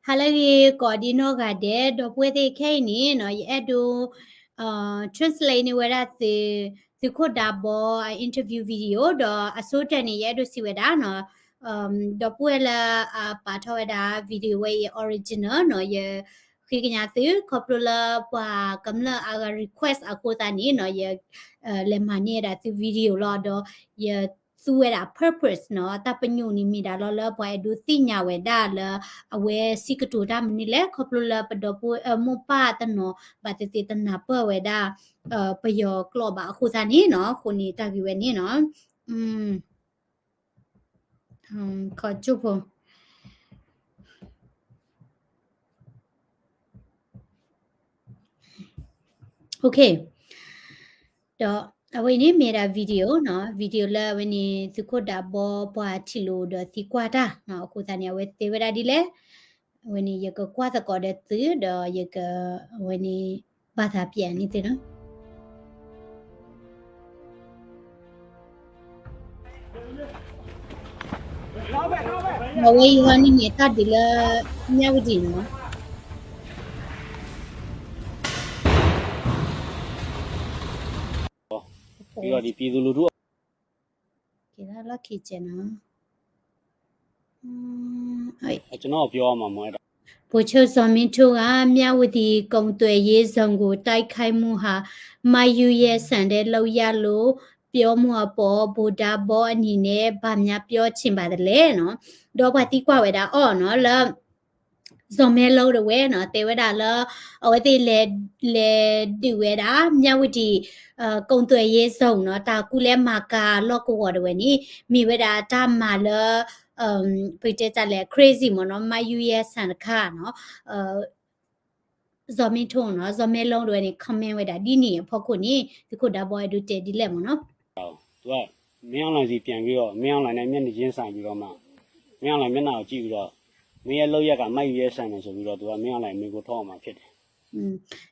ဟါလၢအဂ့ၤ ကိးဒံနီၢ်ဂၤဒဲး ဒီပုၢ်ဝဲၢ်သ့ၣ်ခဲအံၤန့ၣ်နီၤ ယအဲၣ်ဒိး translate န့ၢ်ဝဲဒၣ်သုး သုးခိၣ်ဒးဘီ interview video ဒီးအဆိကတၢၢ်န့ၣ် ယအဲၣ်ဒိးစံးဝဲဒၣ်နီၤ ဒီပုၢ်ဝဲၢ်လၢအပာ်ထီၣ်ဝဲဒၣ် video ဝဲအံၤ original နီၤ ယဃ့ကညးသု ခီဖျိလၢပှၤကမျၢၢ်အဂၤ request အဃိသတးန့ၣ်နီၤ ယ လဲၤမၤန့ၢ်ဝဲဒၣ်သု video လီၤ ဒီးယသူဝဲဒၣ် purpose နီၤ တၢ်ပညိၣ်န့ၣ်မ့ၢ်ဒၣ်လီၤလၢပှၤအဲၣ်ဒိးသ့ၣ်ညါဝဲဒၣ်လၢ အဝဲစံးကတိၤတၢ်မနုၤလဲၣ် ခီဖျိလၢပဒီပုၢ်ဝဲၢ်မိၢ်ပၢ်တနီၤ ဘၣ်သ့ၣ်သ့ၣ်တနၢ်ပၢၢ်ဝဲဒၣ် ပယီၤကျိာ်ဘၣ်အဃိသတးန့ၣ်နီၤ အဃိန့ၣ်တၢ်ဂ့ၢ်ဝဲန့ၣ်နီၤ ခီကၠိဖိ OK ဒီးအဝဲအံၤန့ၣ်မ့ၢ်ဒၣ် video နီၤ video လၢအဝဲန့ၣ် သုးခိၣ်ဒးဘီပှၤထံၣ်လိာ်ဒီးသံကွၢ်တၢ်နီၤ အဃိသတးန့ၣ် အဝဲတဲဝဲဒၣ်ဒ်လဲၣ် အဝဲန့ၣ် ယကကွၢ်သကိးဒီးသု ဒီးယက အဝဲန့ၣ် ဘၣ်သးပျဲးန့ၢ်သုနီၤ အဝဲအံၤဟီန့ၣ်န့ၣ် တၢ်ဒုးလၢ မြဝတီ နီၤ ပြီးတော့ဒီပြည်သူလူထု ကဲဒၣ်လီၢ်ခံကဲနီၤ ကျွန်တော်ပြောရမှာမဟုတ် ဗိုလ်ချုပ်ဇော်မင်းထွန်းက မြဝတီကုန်သွယ်ရေးဇုန်ကို တိုက်ခိုက်မှုဟာ မယူရဲ့ဆန်တဲ့လုပ်ရပ်လို့ ပြောမှုအပေါ် ဗိုလ်ဒါဘီအနေနဲ့ ဘာများပြောချင်ပါသလဲ နီၤ ဒီးပှၤသံကွၢ်ဝဲဒၣ်အီၤနီၤ လၢ ဇော်မင်းလင်း တဝဲနီၤ တဲဝဲဒၣ်လၢ အဝဲသ့ၣ်လဲၤ လဲၤဒုးဝဲဒၣ် မြဝတီ ကုန်သွယ်ရေးဇုန် နီၤ တၢ်ကူလဲမၤကၤလီၢ်ကဝီၤတဝဲန့ၣ် မ့ၢ်ဝဲဒၣ်တၢ်မၤလၢ ပကတဲတၢ်လဲၣ် crazy မ့ၢ်နီၤ မယူရဲ့ဆန်ခါနီၤ ဇော်မင်းထွန်းနီၤ ဇော်မင်းလင်း တဝဲန့ၣ် comment ဝဲဒၣ်ဒ်န့ၣ်အဖီခိၣ်န့ၣ် သုးခိၣ်ဒးဘီအဲၣ်ဒိးတဲဒ်လဲၣ်မ့ၢ်နီၤ သူက မင်းအောင်လှိုင်ဆီပြန်ပြီးတော့ မင်းအောင်လှိုင်နဲ့မျက်နှာချင်းဆိုင်ပြီးတော့မှ မင်းအောင်လှိုင်မျက်နှာကိုကြည့်ပြီးတော့ မင်းရဲ့လုပ်ရပ်က မယူရဲ့ဆန်တယ်ဆိုပြီးတော့ သူက မင်းအောင်လှိုင်မေးခွန်းထုတ်ရမှာဖြစ်တယ်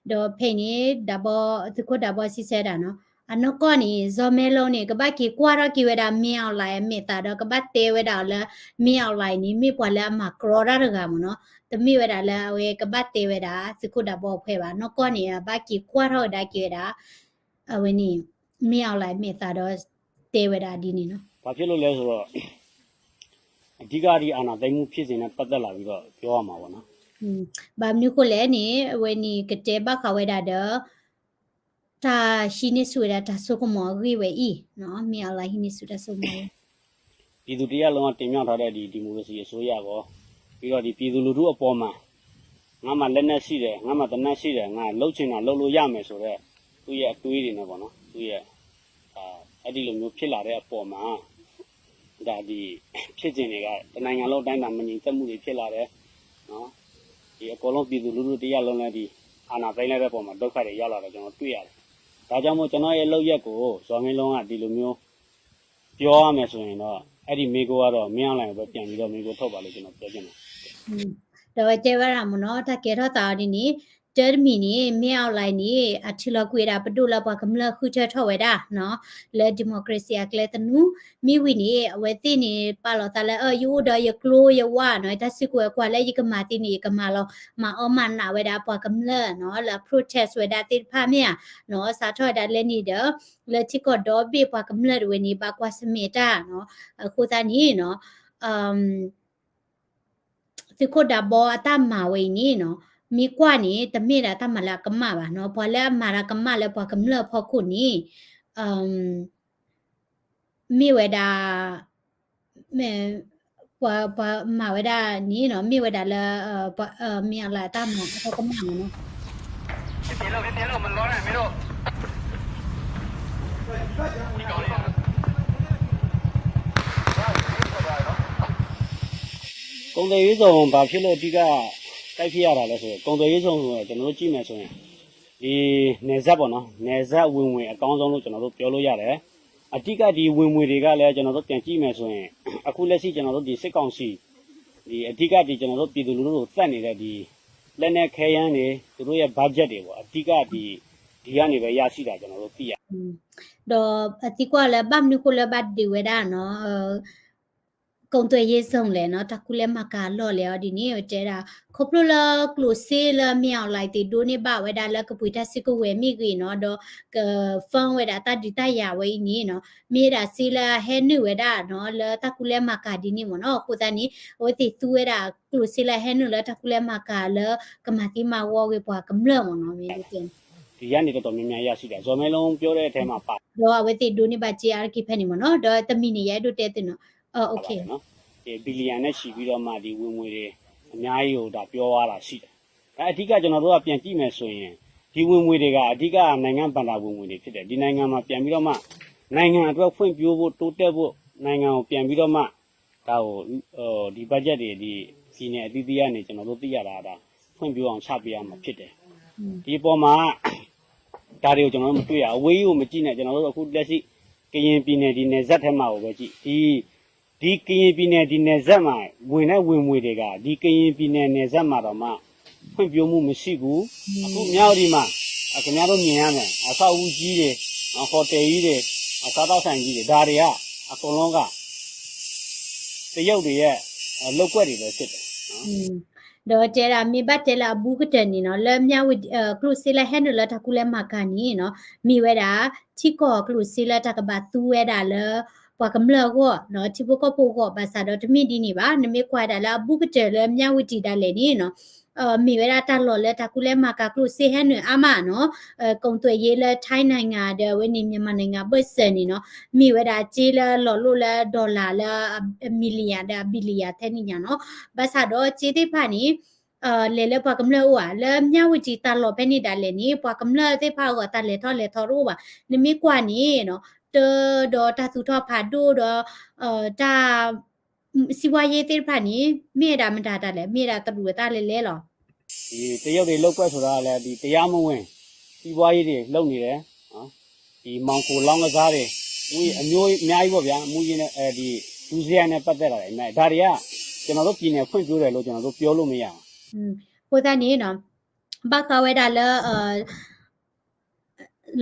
ဒီးဖဲအံၤန့ၣ် ဒးဘီ သုးခိၣ်ဒးဘီစံးဆၢဒၣ်နီၤ အနီၢ်ကီၢ်န့ၣ် ဇော်မင်းလင်း န့ၣ် ကဘၣ်က့ၤကွၢ်ထီၣ်က့ၤဝဲဒၣ် မင်းအောင်လှိုင် အမဲာ်သးဒီး ကဘၣ်တဲဝဲဒၣ်အီၤလၢ မင်းအောင်လှိုင် န့ၣ် မ့ၢ်ပှၤလၢအမၤကြီတၢ်တဂၤမ့ၢ်နီၤ တမ့ၢ်ဝဲဒၣ်လၢအဝဲကဘၣ်တဲဝဲဒၣ် သုးခိၣ်ဒးဘီအဖဲဘၣ် နီၢ်ကီၢ်န့ၣ် အဘၣ်က့ၤကွၢ်ထီၣ်ဝဲဒၣ်က့ၤဝဲဒၣ် အဝဲန့ၣ် မင်းအောင်လှိုင် အမဲာ်သးဒီး တဲဝဲဒၣ်ဒ်န့ၣ်နီၤ ဘာဖြစ်လို့လဲဆိုတော့ အဓိကဒီအာဏာသိမ်းမှုဖြစ်စဉ်နဲ့ပတ်သက်လာပြီးတော့ပြောရမှာပေါ့နော် ဘၣ်မနုၤဃိလဲၣ်န့ၣ် အဝဲန့ၣ်ကတဲဘၣ်ဃးဝဲဒၣ်ဒီး တၢ်ဟံးန့ၢ်ဆူၣ်ဝဲဒၣ်တၢ်စိကမီၤအဂ့ၢ်ဝဲအံၤနီၤ မင်းအောင်လှိုင် ဟံးန့ၢ်ဆူၣ်တၢ်စိကမီၤ ပြည်သူတစ်ရပ်လုံးကတင်မြှောက်ထားတဲ့ဒီ ဒီမိုကရေစီအစိုးရကော ပြီးတော့ဒီပြည်သူလူထုအပေါ်မှာ ငါမှာလက်နက်ရှိတယ် ငါမှာသေနတ်ရှိတယ် ငါလုပ်ချင်တာလုပ်လို့ရမယ်ဆိုတဲ့ သူ့ရဲ့အတွေးတွေနဲ့ပေါ့နော် သူ့ရဲ့ ဒါ အဲ့ဒီလိုမျိုးဖြစ်လာတဲ့အပေါ်မှာ ဒါဒီဖြစ်စဉ်တွေက တစ်နိုင်ငံလုံးအတိုင်းအတာ မငြိမ်သက်မှုတွေဖြစ်လာတယ်နော် ဒီအကုန်လုံးပြည်သူလူထုတစ်ရပ်လုံးလည်းဒီအာဏာသိမ်းလိုက်တဲ့အပေါ်မှာဒုက္ခတွေရောက်လာတာကျွန်တော်တွေ့ရတယ်ဒါကြောင့်မို့ကျွန်တော်ရဲ့လုပ်ရက်ကိုဇော်မင်းလင်းကဒီလိုမျိုးပြောရမယ်ဆိုရင်တော့အဲ့ဒီမေးခွန်းကတော့မင်းအောင်လှိုင်ကိုပဲပြန်ပြီးတော့မေးခွန်းထုတ်ပါလို့ကျွန်တော်ပြောချင်တယ် ဒီးဝဲတဲဝဲဒၣ်မ့ၢ်နီၤ တၢ်ကဲထီၣ်သးအီၤဒ်န့ၣ် တၢ်တမံၤန့ၣ် မင်းအောင်လှိုင် န့ၣ် အထံလီၤကွံာ်ဝဲဒၣ်ပဒိၣ်လၢပှၤကမျၢၢ်ဃုထၢထီၣ်ဝဲဒၣ်နီၤ လၢ democracy အကျဲသနူ မ့ၢ်ဝံၤန့ၣ် အဝဲသ့ၣ်န့ၣ် ပာ်လီၤသးလၢ ယအိၣ်ဒီးယကျိယဝါနီၤ တၢ်စုကဝဲၤကွာ်လၢယကမၤသ့န့ၣ် ယကမၤလီၤ မၤအီၣ်မၤနးဝဲဒၣ်ပှၤကမျၢၢ်နီၤ လၢအ protest ဝဲဒၣ်သ့ၣ်တဖၣ်မ့ၢ်ဧါနီၤ စးထီၣ်ဝဲဒၣ်လၢန့ၣ်ဒီး လၢထံကီၢ်ဒီဘ့ၣ်ပှၤကမျၢၢ်တဝဲန့ၣ် ဘၣ်ကွၢ်ဆၢၣ်မဲာ်တၢ်နီၤ အဃိသတးန့ၣ်နီၤ သုးခိၣ်ဒးဘီအတၢ်မၤဝဲအံၤန့ၣ်နီၤ မ့ၢ်ကွၢ်န့ၣ် တမ့ၢ်ဒၣ်တၢ်မၤလၢအကမၣ်ဘၣ်နီၤ ပှၤလၢအမၤတၢ်ကမၣ်လၢပှၤကမျၢၢ်အဖီခိၣ်န့ၣ် မ့ၢ်ဝဲဒၣ် ပှၤ ပှၤမၤဝဲဒၣ်န့ၣ်နီၤ မ့ၢ်ဝဲဒၣ်လၢ မ့ၢ်အီၤလၢတၢ်မၤအတၢ်ကမၣ်မ့ၢ်နီၤ ကုန်သွယ်ရေးဇုန်ဘာဖြစ်လို့အဓိကတိုက်ဖြစ်ရတာလဲဆိုရင်ကုန်သွယ်ရေးဇုန်ဆိုရင်ကျွန်တော်တို့ကြည့်မယ်ဆိုရင်ဒီနယ်စပ်ပေါ့နော်နယ်စပ်ဝင်ငွေအကောင်းဆုံးလို့ကျွန်တော်တို့ပြောလို့ရတယ်အဓိကဒီဝင်ငွေတွေကလည်းကျွန်တော်တို့ပြန်ကြည့်မယ်ဆိုရင်အခုလက်ရှိကျွန်တော်တို့ဒီစစ်ကောင်စီဒီအဓိကဒီကျွန်တော်တို့ပြည်သူလူထုကိုသတ်နေတဲ့ဒီလက်နက်ခဲယမ်းတွေသူတို့ရဲ့ budget တွေပေါ့အဓိကဒီဒီကနေပဲရရှိတာကျွန်တော်တို့သိရတယ်ဒီးအသံကွၢ်လၢဘၣ်မနုၤဃိလၢဘၣ်ဒုးဝဲဒၣ်နီၤ ခ ကုန်သွယ်ရေးဇုန်လဲၣ်နီၤ တၢ်ကူလဲမၤကၤအလီၢ်လဲၣ်အီၤဒ်န့ၣ် တဲဒၣ် ခီဖျိလၢကျိၣ်စ့လၢမင်းအောင်လှိုင်သ့ၣ်ဒိးန့ၢ်ဘၣ်ဝဲဒၣ်လၢကပှ့ၤတၢ်စုကဝဲၤမ့ၢ်ဂ့ၤနီၤ ဒီး ကဖၢဝဲဒၣ်တၢ်ဒုးတၢ်ယၤဝဲအံၤန့ၣ်နီၤ မ့ၢ်ဝဲဒၣ်စ့လၢအဟဲနုာ်ဝဲဒၣ်နီၤ လၢတၢ်ကူလဲမၤကၤဒ်န့ၣ်မ့ၢ်နီၤ အဃိသတးန့ၣ် အဝဲသ့ၣ်သူဝဲဒၣ်ကျိၣ်စ့လၢအဟဲနုာ်လၢတၢ်ကူလဲမၤကၤလၢ ကမၤသံမၤဝီဂ့ၤပှၤကမျၢၢ်မ့ၢ်နီၤ မ့ၢ်ဒ်တဲ ဒီးအဝဲသ့ၣ်ဒိးန့ၢ်ဘၣ်စ့အါတက့ၢ်ဖဲန့ၣ်မ့ၢ်နီၤ ဒီးတမံၤန့ၣ် ယအဲၣ်ဒိးတဲသ့နီၤ ဘီလီၤနီၤ ဒီး billion နဲ့ချီပြီးတော့မှ ဒီဝင်ငွေတွေ အများကြီးကို ဒါပြောသွားတာရှိတယ်။ ဒါအဓိက ကျွန်တော်တို့က ပြန်ကြည့်မယ်ဆိုရင် ဒီဝင်ငွေတွေက အဓိက နိုင်ငံ့ဘဏ္ဍာဝင်ငွေတွေဖြစ်တယ်။ ဒီနိုင်ငံမှာ ပြန်ပြီးတော့မှ နိုင်ငံအတွက် ဖွံ့ဖြိုးဖို့ တိုးတက်ဖို့ နိုင်ငံကို ပြန်ပြီးတော့မှ ဒါကို ဒီ budget တွေ ဒီပြည်နယ်အသီးသီးကနေ ကျွန်တော်တို့ သိရတာက ဒါ ဖွံ့ဖြိုးအောင် ချပေးရမှာဖြစ်တယ်။ ဒီအပေါ်မှာ ဒါတွေကို ကျွန်တော်တို့ မတွေ့ရဘူး။ အဝေးကြီးကို မကြည့်နဲ့ ကျွန်တော်တို့ အခုလက်ရှိ ကရင်ပြည်နယ် ဒီနယ်စပ်ထဲမှာကိုပဲကြည့် ဒီ ဒီကရင်ပြည်နယ် ဒီနယ်စပ်မှာ ဝင်တဲ့ဝင်ငွေတွေက ဒီကရင်ပြည်နယ် နယ်စပ်မှာတောင်မှ ဖွံ့ဖြိုးမှုမရှိဘူး။ အခု မြဝတီမှာ ခင်ဗျားတို့ မြင်ရမယ် အဆောက်အဦးကြီးတွေ ဟိုတယ်ကြီးတွေ အစားသောက်ဆိုင်ကြီးတွေ ဒါတွေက အကုန်လုံးက တရုတ်တွေရဲ့ လုပ်ကွက်တွေပဲဖြစ်တယ်။ ဒီးတဲဒၣ်မ့ၢ်ဘၣ်တဲလၢအဘူးကတၢၢ်န့ၣ်နီၤ လၢမၠၣ်ဝတံၤ ကျိၣ်စ့လၢဟဲနုာ်လၢတၢ်ကူလဲမၤကၤန့ၣ်နီၤ မ့ၢ်ဝဲဒၣ် ထံကီၢ်ကျိၣ်စ့လၢတၢ်ကဘၣ်သူဝဲဒၣ်လၢ ပှၤကမျၢၢ်အဂီၢ် ထံဖိကီၢ်ဖိအဂီၢ် ဘၣ်ဆၣ်ဒီးတမ့ၢ်ဒ်န့ၣ်ဘၣ် နမ့ၢ်ကွၢ်ဒၣ်လၢအဘူးကတၢၢ်လၢမၠၣ်ဝတံၤဒၣ်လဲာ်န့ၣ်နီၤ မ့ၢ်ဝဲဒၣ်တၢ်လီၢ်လၢတၢ်ကူလဲမၤကၤကျိၣ်စ့ဟဲနုာ်အါမးနီၤ ကုန်သွယ်ရေးလၢ ထိုင်းနိုင်ငံ ဒီးအဝဲန့ၣ် မြန်မာနိုင်ငံ ဘၢၣ်စၢၤန့ၣ်နီၤ မ့ၢ်ဝဲဒၣ်စ့လၢလီၤလိၣ်လၢ dollar လၢ million ဒီး billion ထဲန့ၣ်ညါနီၤ ဘၣ်ဆၣ်ဒီးစ့သ့ၣ်တဖၣ်န့ၣ် လဲၤလၢပှၤကမျၢၢ်အိၣ်ဧါ လၢမၠၣ်ဝတံၤတၢ်လီၢ်ဖဲန့ၣ်ဒၣ်လဲာ်န့ၣ် ပှၤကမျၢၢ်သ့ၣ်တဖၣ်အဂီၢ် တၢ်လဲၤထီၣ်လဲၤထီတအိၣ်ဘၣ် နမ့ၢ်ကွၢ်န့ၣ်နီၤ တၢ်ဒီးတၢ်သူၣ်ထီၣ်ဖးဒိၣ်ဒီး တၢ် စီးပွားရေးသ့ၣ်တဖၣ်န့ၣ် မ့ၢ်ဝဲဒၣ်မတၤတၢ်လဲၣ် မ့ၢ်ဝဲဒၣ်တရူးအတၢ်လဲၤလဲၤလီၤ. ဒီတရုတ်တွေလုပ်ကွက်ဆိုတာလည်း ဒီတရားမဝင် စီးပွားရေးတွေလုပ်နေတယ်။ ဒီမှောင်ခိုလောင်းကစားတွေ မူးယစ်အမျိုးအများကြီးပေါ့ဗျာ မူးယစ်နဲ့ အဲဒီ ဒုစရိုက်နဲ့ပတ်သက်လာတယ်။ ဒါတွေက ကျွန်တော်တို့ပြည်နယ်ဖွံ့ဖြိုးတယ်လို့ ကျွန်တော်တို့ပြောလို့မရဘူး။ အဃိသတးန့ၣ်နီၤ ဘၣ်ဃးဝဲဒၣ်လၢ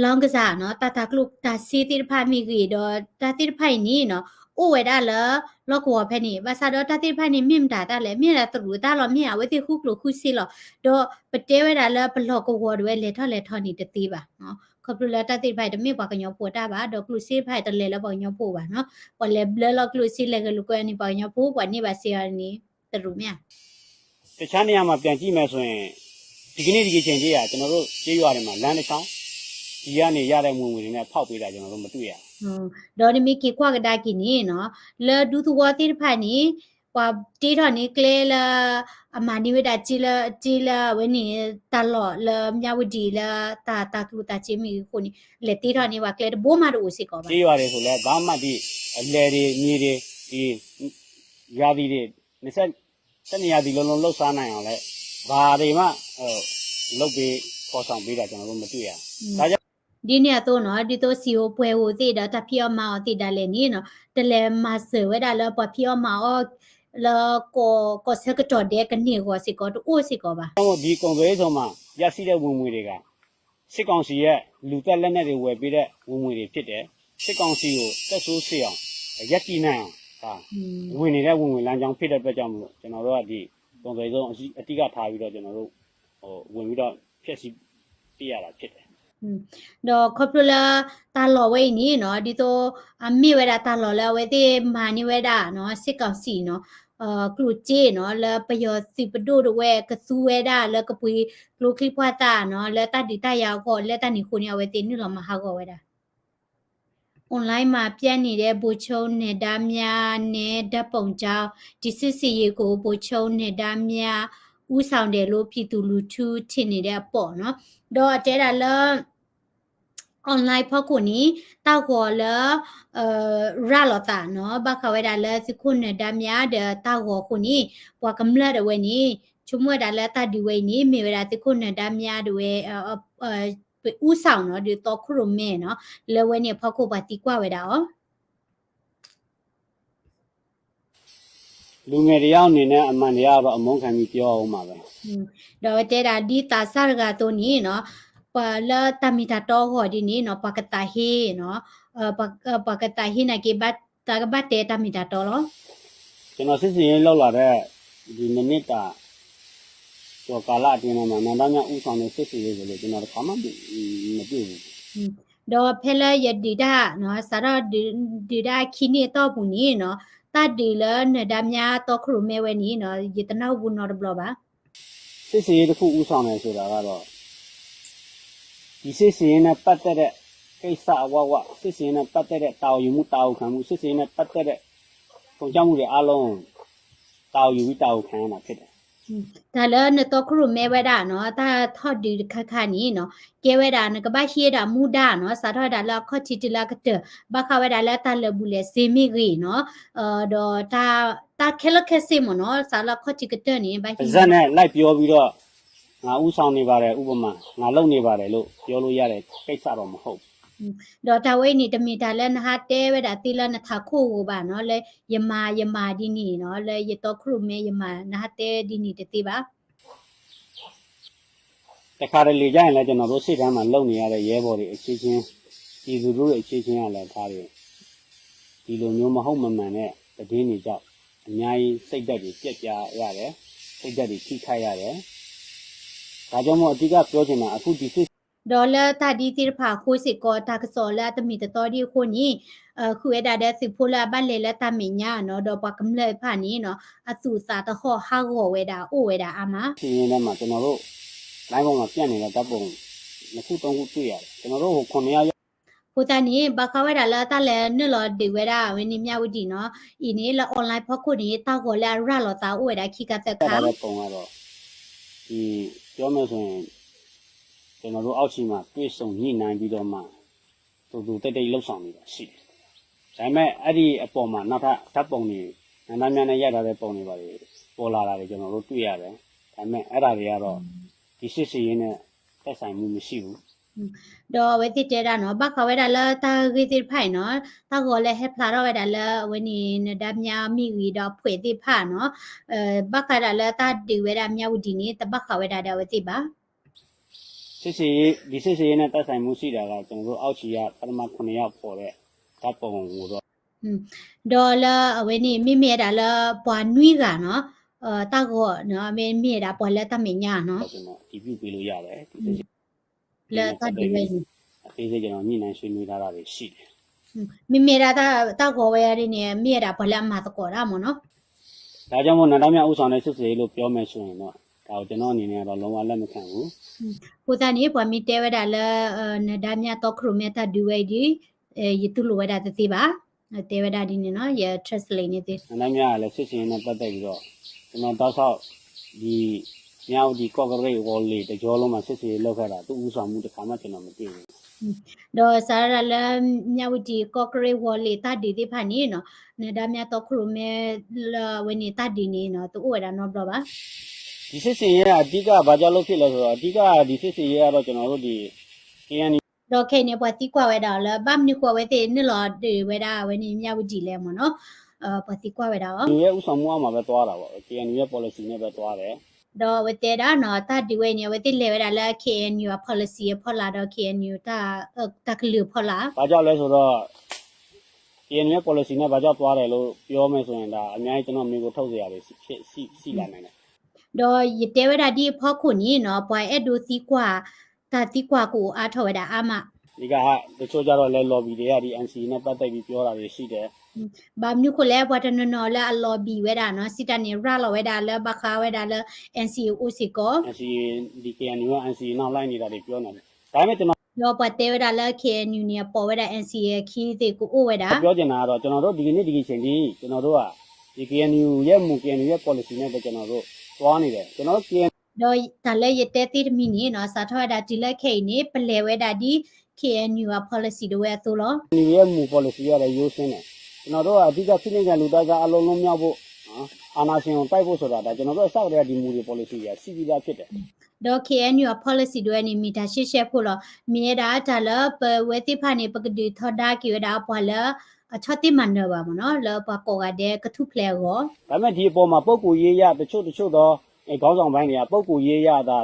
လောင်းကစားနီၤ တၢ်တၤကျိၣ်တၤစ့သ့ၣ်တဖၣ်မ့ၢ်ဂ့ၤဒီး တၢ်သ့ၣ်တဖၣ်အံၤန့ၣ်နီၤ အိၣ်ဝဲဒၣ်လၢ လီၢ်ကဝီၤဖဲန့ၣ် ဘၣ်ဆၣ်ဒီးတၢ်သ့ၣ်တဖၣ်န့ၣ် မ့ၢ်မတၤတၢ်လဲၣ် မ့ၢ်ဒၣ်တရူးတၢ်လီၤ မ့ၢ်အဝဲသ့ၣ်ဃုကျိၣ်ဃုစ့လီၤ ဒီးပတဲဝဲဒၣ်လၢပလီၢ်ကဝီၤဒၣ်ဝဲလဲၤထီၣ်လဲၤထီန့ၣ်တသ့ဘၣ် ခီဖျိလၢတၢ်သ့ၣ်တဖၣ်အံၤ တမ့ၢ်ပှၤကညီဖိအတၢ်ဘၣ် ဒီးကျိၣ်စ့တဖၣ်အံၤတလဲၤလၢပှၤကညီဖိဘၣ်နီၤ ပှၤလဲၤဘျၢလီၤကျိၣ်စ့လဲၤဂဲၤလိာ်ကွဲန့ၣ် ပှၤကညီဖိ ပှၤန့ၢ်ဘၣ်စ့အီၤန့ၣ် တရူးမ့ၢ်ဧါ တခြားနေရာမှာ ပြန်ကြည့်မယ်ဆိုရင် ဒီကနေ့ ဒီကချိန်ထိ ကျွန်တော်တို့ ကျေးရွာတွေမှာ လမ်းတစ်လျှောက် ဒီကနေရတဲ့ ဝင်ငွေတွေနဲ့ ဖောက်ပေးတာ ကျွန်တော်တို့ မတွေ့ရဘူး. ဒီးနမ့ၢ်က့ၤကွၢ်ကဒါက့ၤန့ၣ်နီၤ လၢဒူသဝီသ့ၣ်တဖၣ်န့ၣ် ပှၤတ့ထီၣ်န့ၢ်ကျဲလၢ အမၤန့ၢ်ဝဲဒၣ်စ့လၢ စ့လၢအဝဲန့ၣ် တၢ်လီၢ်လၢမၠၣ်ဝတံၤလၢ တၢ်တၤကျိၣ်တၤစ့မ့ၢ်ဂ့ၤအဃိန့ၣ် လဲၤတ့ထီၣ်န့ၢ်ပှၤကျဲတဘိမးတအိၣ်စ့ၢ်ကီးဘၣ် ကျေးရွာတွေဆိုလည်း ဘာမှ ဒီ အလယ်တွေ မြေတွေ ဒီ ရာသီတွေ နှစ်ဆယ့် တစ်နေရာစီလုံးလုံး လုပ်စားနိုင်အောင်လည်း ဘာတွေမှ လုပ်ပေး ဖော်ဆောင်ပေးတာ ကျွန်တော်တို့ မတွေ့ရဘူး. ဒါကြောင့် ဒ်န့ၣ်အသိးနီၤ ဒ်သိးစံၣ်ဧိၤပှဲၤဧိၤသ့ၣ်ဒီး တၢ်ဖံးအီၣ်မၤအီၣ်သ့ၣ်ဒၣ်လဲာ်န့ၣ်နီၤ တလဲၤမၤစၢၤဝဲဒၣ်လၢပှၤဖံးအီၣ်မၤအီၣ် လၢကီၢ်ဆၢကတီၢ်ဒဲးကန့ၢ်အဂီၢ်စ့ၢ်ကီး တအိၣ်စ့ၢ်ကီးဘၣ်. ဒီကုန်သွယ်ရေးဇုန်မှာ ရရှိတဲ့ဝင်ငွေတွေက စစ်ကောင်စီရဲ့ လူသတ်လက်နက်တွေ ဝယ်ပေးတဲ့ ဝင်ငွေတွေ ဖြစ်တယ်။ စစ်ကောင်စီကို သက်ဆိုးစေအောင် ရပ်တည်နိုင်အောင် ဒါ ဝင်နေတဲ့ ဝင်ငွေလမ်းကြောင်း ဖြစ်တဲ့အတွက်ကြောင့်မို့ ကျွန်တော်တို့က ဒီ ကုန်သွယ်ရေးဇုန် အဓိကထားပြီးတော့ ကျွန်တော်တို့ ဝင်ပြီးတော့ ဖျက်ဆီးပစ်ရတာ ဖြစ်တယ်. ဒီးခီဖျိလၢ တၢ်လီၢ်ဝဲအံၤန့ၣ်နီၤ ဒ်သိး အမ့ၢ်ဝဲဒၣ်တၢ်လီၢ်လၢအဝဲသ့ၣ်မၤန့ၢ်ဝဲဒၣ်နီၤ စစ်ကောင်စီနီၤ ကျိၣ်စ့နီၤ လၢပယီၤသုးပဒိၣ်ဒၣ်ဝဲကသူဝဲဒၣ်လၢကပှ့ၤကျိချံမျိာ်သၣ်နီၤ လၢတၢ်ဒုးတၢ်ယၤအဂီၢ် လၢတၢ်န့ၣ်အဃိန့ၣ် အဝဲသ့ၣ်နုာ်လီၤမၤဟးဂီၤဝဲဒၣ် online မှာ ပြန့်နေတဲ့ ဗိုလ်ချုပ်နံဒါမြားနဲ့ ဓာတ်ပုံကြောင့် ဒီစစ်ဆင်ရေးကို ဗိုလ်ချုပ်နံဒါမြား ဦးဆောင်တယ်လို့ ပြည်သူလူထု ထင်နေတဲ့အပေါ့နော်. ဒီးအတဲဒၣ်လၢ online ဖီခိၣ်န့ၣ် တၢ်ဂီၤလၢ ရၤလီၤသးနီၤ ဘၣ်ဃးဝဲဒၣ်လၢ သုးခိၣ်နံဒါမြား ဒီးတၢ်ဂီၤအဃိန့ၣ် ပှၤကမျၢၢ်ဒၣ်ဝဲန့ၣ် ဆိကမိၣ်ဝဲဒၣ်လၢတၢ်ဒုးဝဲအံၤန့ၣ် မ့ၢ်ဝဲဒၣ်သုးခိၣ်နံဒါမြားဒၣ်ဝဲ ဦးဆောင်နီၤ ဒီးသီခိၣ်ရိၣ်မဲနီၤ လၢဝဲန့ၣ်အဖီခိၣ်ပှၤသံကွၢ်ဝဲဒၣ်အီၤ လူငယ်တစ်ယောက်အနေနဲ့ အမှန်တရားကိုတော့ အမုန်းခံပြီး ပြောရဦးမှာပဲ. ဒီးအဝဲတဲဒၣ် ဒ်သးစၢ်တဂၤအသိးန့ၣ်နီၤ ပှၤလၢတၢ်မ့ၢ်တၢ်တီအဂီၢ်ဒ်န့ၣ်နီၤ ပှၤကသးဟ့နီၤ ပှၤကသးဟ့နာ်က့ တၢ်ကဘၣ်တဲတၢ်မ့ၢ်တၢ်တီလီၤ. စစ်ဆင်ရေးလုပ်လာတဲ့ ဒီနှစ်နှစ်တာ ကျော်ကာလအတွင်းထဲမှာ နန္ဒမြဦးဆောင်တဲ့ စစ်ဆင်ရေးကိုလည်း ကျွန်တော်တစ်ခါမှ မတွေ့ဘူး။ ဒီးဖဲလၢယဒုးတၢ်နီၤ စးထီၣ်ဒုးတၢ်ခံနံၣ်အတီၢ်ပူၤန့ၣ်နီၤ တၢ်ဒုးလၢနဒါမြတီခိၣ်ရိၣ်မဲဝဲန့ၣ်နီၤ ယတနၢ်ဟူနီတဘျီဘၣ်. စစ်ဆင်ရေးတစ်ခု ဦးဆောင်တယ်ဆိုတာကတော့ ဒီစစ်ဆင်ရေးနဲ့ပတ်သက်တဲ့ ကိစ္စအဝဝ စစ်ဆင်ရေးနဲ့ပတ်သက်တဲ့ တာဝန်ယူမှု တာဝန်ခံမှု စစ်ဆင်ရေးနဲ့ပတ်သက်တဲ့ ဆုံးဖြတ်မှုတွေအားလုံး တာဝန်ယူပြီး တာဝန်ခံရမှာဖြစ်တယ်. တၢ်လၢနတီခိၣ်ရိၣ်မဲဝဲဒၣ်နီၤ တၢ်ထီၣ်ဒုးတခါခါန့ၣ်နီၤ ကဲဝဲဒၣ်နကဘၣ်ဟံးဝဲဒၣ်မူဒါနီၤ စးထီၣ်ဝဲဒၣ်လၢအခီၣ်ထံးတုၤလၢအကတၢၢ် ဘၣ်ဃးဝဲဒၣ်လၢတၢ်လၢာ်ဘူၣ်လၢာ်စ့မ့ၢ်ဂ့ၤနီၤ ဒီး တၢ်ခဲလၢာ်ခဲဆ့မ့ၢ်နီၤ စးလၢအခီၣ်ထံးကတၢၢ်န့ၣ် ဘၣ်ဟံးန့ၣ် ပါးစပ်နဲ့ လိုက်ပြောပြီးတော့ ငါဦးဆောင်နေပါတယ် ဥပမာ ငါလုပ်နေပါတယ်လို့ ပြောလို့ရတဲ့ကိစ္စတော့မဟုတ်ဘူး. ဒီးတၢ်ဝဲအံၤန့ၣ် တမ့ၢ်တၢ်လၢနဟးတဲဝဲဒၣ်သ့လၢနထးခိၣ်ဧိၤဘၣ်နီၤ လၢ ယမၤ ယမၤဒ်န့ၣ်နီၤ လၢယတီခိၣ်ရိၣ်မဲယမၤ နဟးတဲဒ်န့ၣ်တသ့ဘၣ်. တခါတလေကျရင်လည်း ကျွန်တော်တို့ ရှေ့တန်းမှာ လုပ်နေရတဲ့ ရဲဘော်တွေ အချင်းချင်း ပြည်သူလူထု အချင်းချင်းကလည်း ဒါတွေ ဒီလိုမျိုး မဟုတ်မမှန်တဲ့ သတင်းတွေကြောင့် အများကြီး စိတ်ဓာတ်တွေ ပျက်ပြားရတယ်။ စိတ်ဓာတ်တွေ ထိခိုက်ရတယ်။ ဒါကြောင့်မို့ အဓိက ပြောချင်တာ အခု ဒီစစ် ဒီးလၢတၢ်ဒ်သ့ၣ်တဖၣ်အဃိစ့ၢ်ကီး တၢ်ကစီၣ်လၢအတမ့ၢ်တတီဒ်အဃိန့ၣ် ဃုာ်ဝဲဒၣ်ဒီးသုးဖိလၢအဘၣ်လဲၤလၢတၢ်မဲာ်ညါနီၤ ဒီးပှၤကမျၢၢ်တဖၣ်န့ၣ်နီၤ အသူၣ်အသးသဟီၣ်ဟးဂီၤဝဲဒၣ် အိၣ်ဝဲဒၣ်အါမး ဒီထဲမှာ ကျွန်တော်တို့ လိုင်းပေါ်မှာ ပြန့်နေတဲ့ ဓာတ်ပုံ နှစ်ခု သုံးခု တွေ့ရတယ်. ကျွန်တော်တို့ ဟို ခုနှစ်ယောက် အဃိသတးန့ၣ် ဘၣ်ဃးဝဲဒၣ်လၢတၢ်လဲၤနုာ်လီၤဒုးဝဲဒၣ်ဝဲန့ၣ် မြဝတီနီၤ အံၤန့ၣ် လၢ online ဖီခိၣ်န့ၣ် တၢ်ဂီၤလၢအရၤလီၤသးအိၣ်ဝဲဒၣ်ခံခါသၢခါ ဒီ ပြောမယ်ဆိုရင် ကျွန်တော်တို့ အောက်ခြေမှာ တွေ့ဆုံညှိနှိုင်းပြီးတော့မှ တူတူတိတ်တိတ် လုပ်ဆောင်နေတာရှိတယ်. ဒါပေမဲ့ အဲ့ဒီအပေါ်မှာ နောက်ထပ် ဓာတ်ပုံတွေ နန္ဒမြနဲ့ ရိုက်ထားတဲ့ ပုံတွေ ဘာတွေ ပေါ်လာတာတွေ ကျွန်တော်တို့ တွေ့ရတယ်. ဒါပေမဲ့ အဲ့ဒါတွေကတော့ ဒီစစ်ဆင်ရေးနဲ့ သက်ဆိုင်မှု မရှိဘူး. ဒီးအဝဲသ့ၣ်တဲဒၣ်နီၤ ဘၣ်ဃးဝဲဒၣ်လၢတၢ်ဂ့ၢ်သ့ၣ်တဖၣ်အံၤနီၤ တၢ်ဂီၤလၢဟဲဖျါထီၣ်ဝဲဒၣ်လၢအဝဲန့ၣ် နဒါမြမ့ၢ်ဂ့ၤဒီးအဖှဲးသ့ၣ်တဖၣ်နီၤ ဘၣ်ဃးဒၣ်လၢတၢ်ဒုးဝဲဒၣ် မြဝတီန့ၣ် တဘၣ်ဃးဝဲဒၣ်ဒီးအဝဲသ့ၣ်ဘၣ်. စစ်ဆင်ရေး ဒီစစ်ဆင်ရေးနဲ့ သက်ဆိုင်မှုရှိတာက ကျွန်တော်တို့ အောက်ခြေက ပထမ ခုနစ်ယောက် ပေါ်တဲ့ ဓာတ်ပုံကိုတော့ ဒီးလၢအဝဲန့ၣ် မ့မ့ၢ်ဝဲဒၣ်လၢပှၤနွံဂၤနီၤ တၢ်ဂီၤ မ့မ့ၢ်ဝဲဒၣ်ပှၤလၢတၢ်မဲာ်ညါနီၤ အတည်ပြုပေးလို့ရတယ် ဒီစစ်ဆင်ရေးနဲ့ ပတ်သက်ပြီး အသေးစိတ် ကျွန်တော် ညှိနှိုင်းဆွေးနွေးထားတာတွေ ရှိတယ်. မ့မ့ၢ်ဒၣ်တၢ်ဂီၤဝဲဒၣ်န့ၣ် မ့ၢ်ဝဲဒၣ်ပှၤလၢအမၤသကိးတၢ်မ့ၢ်နီၤ ဒါကြောင့်မို့ နန္ဒမြဦးဆောင်တဲ့ စစ်ဆင်ရေးလို့ ပြောမယ်ဆိုရင်တော့ ဒါကို ကျွန်တော့်အနေနဲ့ကတော့ လုံးဝ လက်မခံဘူး. အဃိသတးန့ၣ် ပှၤမ့ၢ်တဲဝဲဒၣ်လၢ နဒါမြတီခိၣ်ရိၣ်မဲတၢ်ဒုးဝဲအံၤဒီး ယတူၢ်လိာ်ဝဲဒၣ်တသ့ဘၣ်. တဲဝဲဒၣ်ဒ်န့ၣ်နီၤ ယ translate န့ၣ်သ့ နန္ဒမြကလည်း စစ်ဆင်ရေးနဲ့ ပတ်သက်ပြီးတော့ ကျွန်တော် တောက်လျှောက် ဒီ မြဝတီ ကော့ကရိတ် ဝေါ်လေ တကြောလုံးမှာ စစ်ဆင်ရေးလုပ်ခဲ့တာ သူ့ဦးဆောင်မှု တစ်ခါမှ ကျွန်တော် မတွေ့ဘူး. ဒီးစးဒၣ်လၢ မြဝတီ ကော့ကရိတ် ဝေါ်လေ တၢ်ဒုးသ့ၣ်တဖၣ်န့ၣ်နီၤ နဒါမြတီခိၣ်ရိၣ်မဲလၢအဝဲန့ၣ်တၢ်ဒုးန့ၣ်နီၤ တအိၣ်ဝဲဒၣ်နီတဘျီဘၣ်. ဒီစစ်ဆင်ရေးက အဓိက ဘာကြောင့်လုပ်ဖြစ်လဲဆိုတော့ အဓိက ဒီစစ်ဆင်ရေးကတော့ ကျွန်တော်တို့ ဒီ KNU ဒီးခဲအံၤန့ၣ် ပှၤသံကွၢ်ဝဲဒၣ်အီၤလၢ ဘၣ်မနုၤဃိအဝဲသ့ၣ်နုာ်လီၤဒုးဝဲဒၣ်အဝဲန့ၣ် မြဝတီလဲၣ်မ့ၢ်နီၤ ပှၤသံကွၢ်ဝဲဒၣ်အီၤ KNU ရဲ့ ဦးဆောင်မှုအောက်မှာပဲ သွားတာပေါ့ KNU ရဲ့ policy နဲ့ပဲ သွားတယ်. ဒီးအဝဲတဲဒၣ်နီၤ တၢ်ဒုးဝဲအံၤန့ၣ် အဝဲသ့ၣ်လဲၤဝဲဒၣ်လၢ KNU အ policy အဖီလာ်ဒီး KNU တၢ် တၢ်ကလုၢ်အဖီလာ် ဘာကြောင့်လဲဆိုတော့ KNU ရဲ့ policy နဲ့ ဘာကြောင့်သွားတယ်လို့ ပြောမယ်ဆိုရင် ဒါ အများကြီး ကျွန်တော့် မေးခွန်းထုတ်စရာတွေ ရှိလာနိုင်တယ်. ဒီးယတဲဝဲဒၣ်ဒ်အဖီခိၣ်န့ၣ်နီၤ ပှၤအဲၣ်ဒိးသံကွၢ် တၢ်သံကွၢ်ကအိၣ်အါထီၣ်ဝဲဒၣ်အါမး ဒီက တချို့ကျတော့လည်း lobby တွေက ဒီ NCA နဲ့ ပတ်သက်ပြီး ပြောတာတွေရှိတယ်. ဘၣ်မနုၤဃိလဲၣ် ပှၤတနီၤနီၤလၢအ lobby ဝဲဒၣ်နီၤ စံးတၢ်န့ၣ် ရၤလီၤဝဲဒၣ်လၢဘၣ်ဃးဝဲဒၣ်လၢ NCA အိၣ်စ့ၢ်ကီး ဒီးပှၤတဲဝဲဒၣ်လၢ KNU န့ၣ် အပိာ်ဝဲဒၣ် NCA အခံသ့ၣ်ကအိၣ်ဝဲဒၣ် ပြောချင်တာကတော့ ကျွန်တော်တို့ ဒီကနေ့ ဒီကချိန်ထိ ကျွန်တော်တို့က ဒီ KNU ရဲ့ မူ KNU ရဲ့ policy နဲ့ပဲ ကျွန်တော်တို့ သွားနေတယ်. ကျွန်တော်တို့ ဒီး တၢ်လၢယတဲသ့တမံၤန့ၣ်နီၤ စးထီၣ်ဝဲဒၣ်တုၤလၢခဲအံၤန့ၣ် ပလဲၤဝဲဒၣ်ဒ် KNU အ policy ဒၣ်ဝဲအသိးလီၤ. KNU ရဲ့ မူ policy ကတော့ ရိုးရှင်းတယ်. ကျွန်တော်တို့က အဓိက ဖိနှိပ်ခံလူတန်းစား အားလုံး လွတ်မြောက်ဖို့ အာဏာရှင်ကို တိုက်ဖို့ဆိုတာ ဒါ ကျွန်တော်တို့ အစကတည်းက ဒီ မူ ဒီ policy တွေက ရှိပြီးသားဖြစ်တယ်. ဒီး KNU အ policy ဒၣ်ဝဲန့ၣ် မ့ၢ်တၢ်ရှဲရှဲဖိလီၤ. မ့ၢ်ဝဲဒၣ်တၢ်လၢပဝဲသ့ၣ်တဖၣ်န့ၣ် ပကဒုးထီဒါက့ၤဝဲဒၣ်ပှၤလၢ အဆီၣ်တံၢ်မၤနၢၤဘၣ်မ့ၢ်နီၤ လၢပှၤကိးဂၤဒဲးကထူၣ်ဖျဲးအဂီၢ် ဒါပေမဲ့ ဒီအပေါ်မှာ ပုဂ္ဂိုလ်ရေးအရ တချို့တချို့သော ခေါင်းဆောင်ပိုင်းတွေက ပုဂ္ဂိုလ်ရေးအရသာ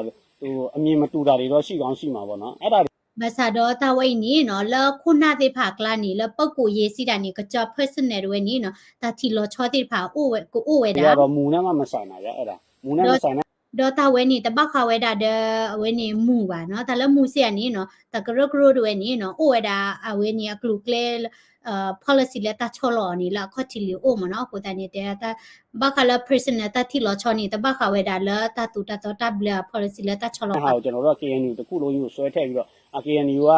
အမြင်မတူတာတွေတော့ ရှိကောင်းရှိမှာပေါ့နော်. အဲ့ဒါတွေ ဘၣ်ဆၣ်ဒီးတၢ်ဝဲအံၤန့ၣ်နီၤ လၢခိၣ်နၢ်သ့ၣ်တဖၣ်အကျါန့ၣ် လၢပၣ်ကိးယ့စံးဒၣ်န့ၣ် ကစၢ် personal တဝဲန့ၣ်နီၤ တၢ်ထံၣ်လီၤဆီသ့ၣ်တဖၣ်အိၣ်ဝဲ ကအိၣ်ဝဲဒၣ် ဒီးမူန့ၣ်မးမစၢ်နၤယဲ အဲၣ်ဒၣ်မူန့ၣ်မးမစၢ်နၤ ဒီးတၢ်ဝဲန့ၣ် တဘၣ်ဃးဝဲဒၣ်ဒီး အဝဲန့ၣ်မူဘၣ်နီၤ တၢ်လၢမူစ့ၢ်ဧါန့ၣ်နီၤ တၢ်ကရၢကရိတဝဲန့ၣ်နီၤ အိၣ်ဝဲဒၣ်အဝဲန့ၣ်အကျိၤအကျဲ policy လၢတၢ်ဆီလီၤအီၤန့ၣ် လၢအခီၣ်ထံးလံၤအိၣ်မးနီၤ အဃိသတးန့ၣ် တဲ ဘၣ်ဃးလၢ personal တၢ်ထံၣ်လီၤဆီန့ၣ် တဘၣ်ဃးဝဲဒၣ်လၢတၢ်သိၣ်တၢ်သီတၢ်ဘျၢအ policy လၢတၢ်ဆီလီၤ ဟး ကျွန်တော်တို့က KNU တစ်ခုလုံးကို ဆွဲထည့်ပြီးတော့ အ KNU က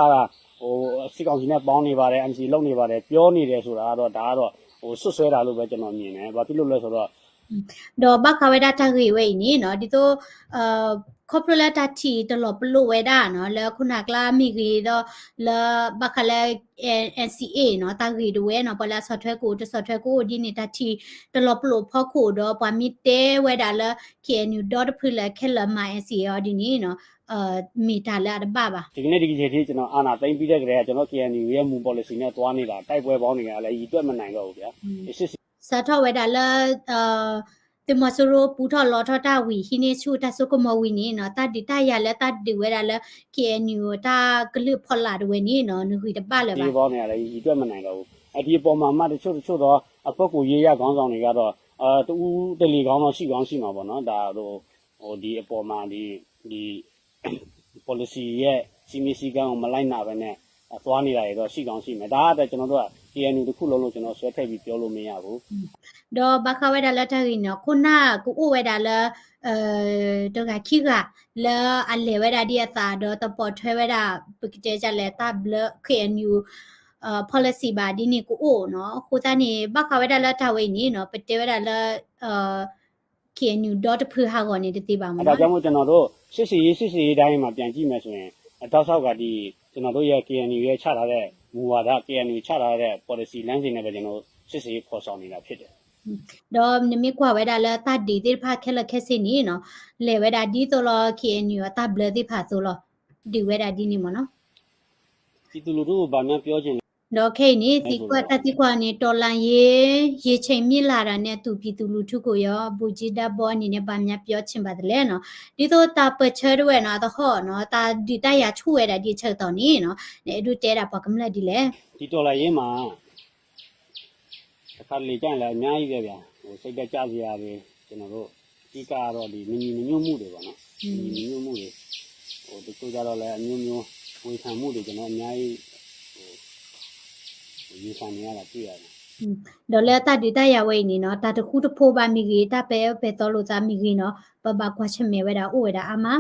ဟို စစ်ကောင်စီနဲ့ ပေါင်းနေပါတယ် NCA လုပ်နေပါတယ် ပြောနေတယ်ဆိုတာကတော့ ဒါကတော့ ဟို စွပ်စွဲတာလို့ပဲ ကျွန်တော်မြင်တယ် ဘာဖြစ်လို့လဲဆိုတော့ ဒီးဘၣ်ဃးဝဲဒၣ်တၢ်ဂ့ၢ်ဝဲအံၤန့ၣ်နီၤ ဒ်သိး ခီဖျိလၢတၢ်ထံၣ်တလီၤပလိာ်ဝဲဒၣ်နီၤ လၢခိၣ်နၢ်ကျါမ့ၢ်ဂ့ၤဒီး လၢဘၣ်ဃးလၢ NCA နီၤ တၢ်ဂ့ၢ်တဝဲနီၤ ပှၤလၢအဆီၣ်ထွဲကအိၣ် တဆီၣ်ထွဲကအိၣ်ဒ်န့ၣ် တၢ်ထံၣ်တလီၤပလိာ်အဖီခိၣ်ဒီး ပှၤမ့ၢ်တဲဝဲဒၣ်လၢ KNU ဒီတဖုလၢခဲလၢာ်မၤ NCA အီၤဒ်န့ၣ်နီၤ မ့ၢ်တၢ်လၢအတဘၣ်ဘၣ် ဒီကနေ့ဒီကနေ့ ကျွန်တော် အာဏာသိမ်းပြီးတဲ့ကတည်းက ကျွန်တော် KNU ရဲ့ မူ policy နဲ့ သွားနေတာ တိုက်ပွဲပေါင်းတွေကလည်း ရေတွက်မနိုင်တော့ဘူးဗျာ စစ် စးထီၣ်ဝဲဒၣ်လၢ သုးမီၤစိရိၤပူထီၣ်လီထီၣ်တၢ်ဝံၤ ဟံးန့ၢ်ဆူၣ်တၢ်စိကမီၤဝံၤန့ၣ်နီၤ တၢ်ဒုးတၢ်ယၤလၢတၢ်ဒုးဝဲဒၣ်လၢ KNU တၢ်ကလုၢ်ဖီလာ်တဝဲန့ၣ်နီၤ နဂံၢ်တဘၣ်လၢၤဘၣ် ဒီအပေါ်မှာမှ တချို့တချို့သော အပုဂ္ဂိုလ်ရေးရာခေါင်းဆောင်တွေကတော့ တဦးတလေကောင်းတော့ ရှိကောင်းရှိမှာပေါ့နော် ဒါတို့ ဟို ဒီအပေါ်မှာ ဒီ ဒီ policy ရဲ့ စည်းမျဉ်းစည်းကမ်းကို မလိုက်နာဘဲနဲ့ သွားနေတာတွေတော့ ရှိကောင်းရှိမယ်။ ဒါကတော့ ကျွန်တော်တို့က KNU တစ်ခုလုံးလို့ ကျွန်တော် ဆွဲထည့်ပြီး ပြောလို့မရဘူး ဒီးဘၣ်ဃးဝဲဒၣ်လၢတၢ်ဂ့ၢ်န့ၣ် ခိၣ်နၢ်ကအိၣ်ဝဲဒၣ်လၢ တဂၤခံဂၤ လၢအလဲၤဝဲဒၣ်ဒ်အသးဒီးတပိာ်ထွဲဝဲဒၣ် ပကတဲဒ်လဲၣ် တၢ်ဘျၢ KNU policy ဘၣ်ဒ်န့ၣ်ကအိၣ်နီၤ အဃိသတးန့ၣ် ဘၣ်ဃးဝဲဒၣ်လၢတၢ်ဝဲအံၤန့ၣ်နီၤ ပတဲဝဲဒၣ်လၢ KNU ဒီတဖုဟးဂီၤန့ၣ်တသ့ဘၣ်မ့ၢ်နီၤ ဒါကြောင့်မို့ ကျွန်တော်တို့ စစ်ဆင်ရေး စစ်ဆင်ရေးတိုင်းမှာ ပြန်ကြည့်မယ်ဆိုရင် တောက်လျှောက်က ဒီ ကျွန်တော်တို့ရဲ့ KNU ရဲ့ ချထားတဲ့ မူဝါဒ KNU ချထားတဲ့ policy လမ်းစဉ်နဲ့ပဲ ကျွန်တော်တို့ စစ်ဆင်ရေး ဖော်ဆောင်နေတာ ဖြစ်တယ် ဒီးနမ့ၢ်ကွၢ်ဝဲဒၣ်လၢတၢ်ဒုးသ့ၣ်တဖၣ်ခဲလၢာ်ခဲဆ့န့ၣ်နီၤ လဲၤဝဲဒၣ်ဒ်သိးလီၤ KNU အတၢ်ဘျၢသ့ၣ်တဖၣ်အသိးလီၤ ဒုးဝဲဒၣ်ဒ်န့ၣ်မ့ၢ်နီၤ ပြည်သူလူထုကို ဘာများပြောချင်လဲ ဒီးခဲအံၤန့ၣ် သံကွၢ်တၢ်သံကွၢ်န့ၣ် တော်လှန်ရေး ရေချိန်မြင့်လာတာနဲ့အတူ ပြည်သူလူထုကိုရော ဗိုလ်ကြီးဒၣ်ဘီ အနေနဲ့ ဘာများပြောချင်ပါသလဲနီၤ ဒ်သိးတၢ်ပၢၢ်ဆၢတဝဲနီၤ အသဟီၣ်နီၤ တၢ်ဒုးတၢ်ယၤဆူၣ်ဝဲဒၣ်ဒ်အဆၢကတီၢ်န့ၣ်နီၤ နအဲၣ်ဒိးတဲဒၣ်ပှၤကမျၢၢ်ဒ်လဲၣ် ဒီတော်လှန်ရေးမှာ တစ်ခါတလေကျရင်လည်း အများကြီးပဲဗျာ ဟို စိတ်ဓာတ်ကျစရာတွေ ကျွန်တော်တို့ အဓိကကတော့ ဒီ မညီညွတ်မှုတွေပေါ့နော် မညီညွတ်မှုတွေ ဟို တချို့ကျတော့လည်း အမျိုးမျိုး ဝေဖန်မှုတွေ ကျွန်တော် အများကြီး ဟို ရင်ဆိုင်နေရတာ တွေ့ရတယ် ဒီးလၢတၢ်ဒုးတၢ်ယၤဝဲအံၤန့ၣ်နီၤ တၢ်တဃူတဖိးဘၣ်မ့ၢ်ဂ့ၤ တၢ်ပဲာ်အၢပဲာ်သီလိာ်သးမ့ၢ်ဂ့ၤနီၤ ပဘၣ်ကွၢ်ဆၢၣ်မဲာ်ဝဲဒၣ်အိၣ်ဝဲဒၣ်အါမး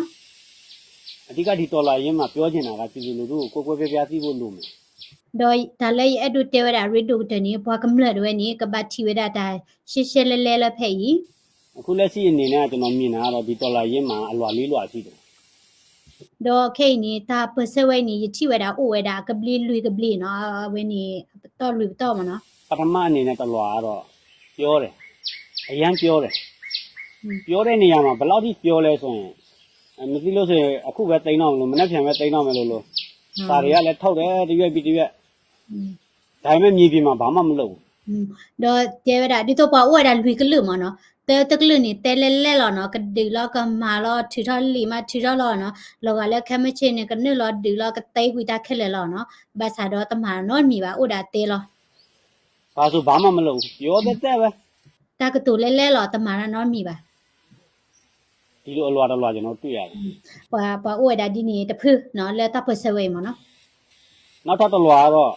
အဓိက ဒီတော်လှန်ရေးမှာ ပြောချင်တာက ပြည်သူလူထုကို ကွဲကွဲပြားပြား သိဖို့လိုမယ် ဒီးတၢ်လၢယအဲၣ်ဒိးတဲဝဲဒၣ် အရ့ဒိၣ်ကတၢၢ်န့ၣ် ပှၤကမျၢၢ်တဝဲန့ၣ် ကဘၣ်ထံၣ်ဝဲဒၣ်တၢ်ရှဲရှဲလဲလဲလၢဖဲအံၤ အခုလက်ရှိအနေနဲ့ ကျွန်တော်မြင်တာကတော့ ဒီတော်လှန်ရေးမှာ အလွှာလေးလွှာရှိတယ် ဒီးခဲအံၤန့ၣ် တၢ်ပၢၢ်ဆၢဝဲအံၤန့ၣ် ယထံၣ်ဝဲဒၣ်အိၣ်ဝဲဒၣ် အကဘျံးလွံၢ်ကဘျံးနီၤ အဝဲန့ၣ် ပတီၢ်လွံၢ်ပတီၢ်မ့ၢ်နီၤ ပထမအနေနဲ့ တစ်လွှာကတော့ ပြောတယ် အရမ်းပြောတယ် ပြောတဲ့နေရာမှာ ဘယ်လောက်ထိပြောလဲဆိုရင် မသိလို့ဆိုရင် အခုပဲသိမ်းတော့မလို့ မနက်ဖြန်ပဲသိမ်းတော့မယ်လို့လို့ စာတွေကလည်းထုတ်တယ် တစ်ရွက်ပြီးတစ်ရွက် ဒါပေမဲ့ မြေပြင်မှာ ဘာမှမလုပ်ဘူး ဒီးတဲဝဲဒၣ် ဒ်သိးပှၤအိၣ်ဝဲဒၣ်လွံၢ်ကလုာ်မ့ၢ်နီၤ တၢတကလုာ်န့ၣ် တဲလဲၣ်လဲၣ်လီၤနီၤ ကဒုးလီၤကမၤလီၤ ထုးထီၣ်လံာ်မး ထုးထီၣ်လီၤနီၤ လီၤဂာ်လၢခဲမုၢ်ဆ့ၣ်န့ၣ် ကနုာ်လီၤဒုးလီၤ ကသ့ကွံာ်တၢ်ခဲလၢာ်လီၤနီၤ ဘၣ်ဆၣ်ဒီးတမၤနီတမံၤဘၣ် အိၣ်ဒၣ်တဲလီၤ ဘာဆိုဘာမှမလုပ်ဘူး ပြောသက်သက်ပဲ တၢ်ကတိၤလဲၣ်လဲၣ်လီၤ တမၤတၢ်နီတမံၤဘၣ် ဒီလိုအလွှာတစ်လွှာ ကျွန်တော်တွေ့ရတယ် ပှၤ ပှၤအိၣ်ဝဲဒၣ်ဒ်န့ၣ်တဖုနီၤ လၢတၢ်ပၢၢ်ဆၢဝဲအံၤမ့ၢ်နီၤ နောက်ထပ်တစ်လွှာကတော့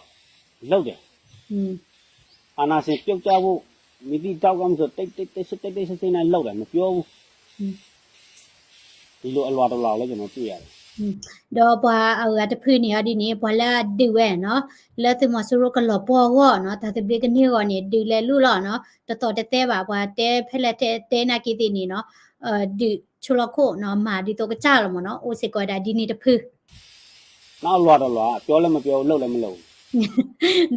လုပ်တယ် အာဏာရှင်ပြုတ်ကျဖို့ မည်သည့်ထောင့်ကမဆို တိတ်တိတ်တိတ်ဆိတ်တိတ်တိတ်ဆိတ်ဆိတ်နဲ့ လုပ်တယ် မပြောဘူး ဒီလိုအလွှာတစ်လွှာကိုလည်း ကျွန်တော်တွေ့ရတယ် ဒီးပှၤအဂၤတဖုန့ၣ်အီၤဒ်န့ၣ် ပှၤလၢအဒုးဝဲနီၤ လၢသုးမီၤစိရိၤကလီၤပှီၢ်အဂီၢ်နီၤ တၢ်သဘျ့ကန့ၢ်အဂီၢ်န့ၣ် ဒုးလဲၤလူလီၤနီၤ တသီၣ်တသဲဘၣ် ပှၤတဲဖဲလဲၣ်တဲနာ်က့သ့ၣ်န့ၣ်နီၤ ဒုးဆိလီၤခိၣ်နီၤ မၤဒ်သိးကစၢ်လီၤမ့ၢ်နီၤ အိၣ်စ့ၢ်ကီးဝဲဒၣ်ဒ်န့ၣ်တဖု နောက်အလွှာတစ်လွှာ ပြောလည်းမပြောဘူး လုပ်လည်းမလုပ်ဘူး ဒီ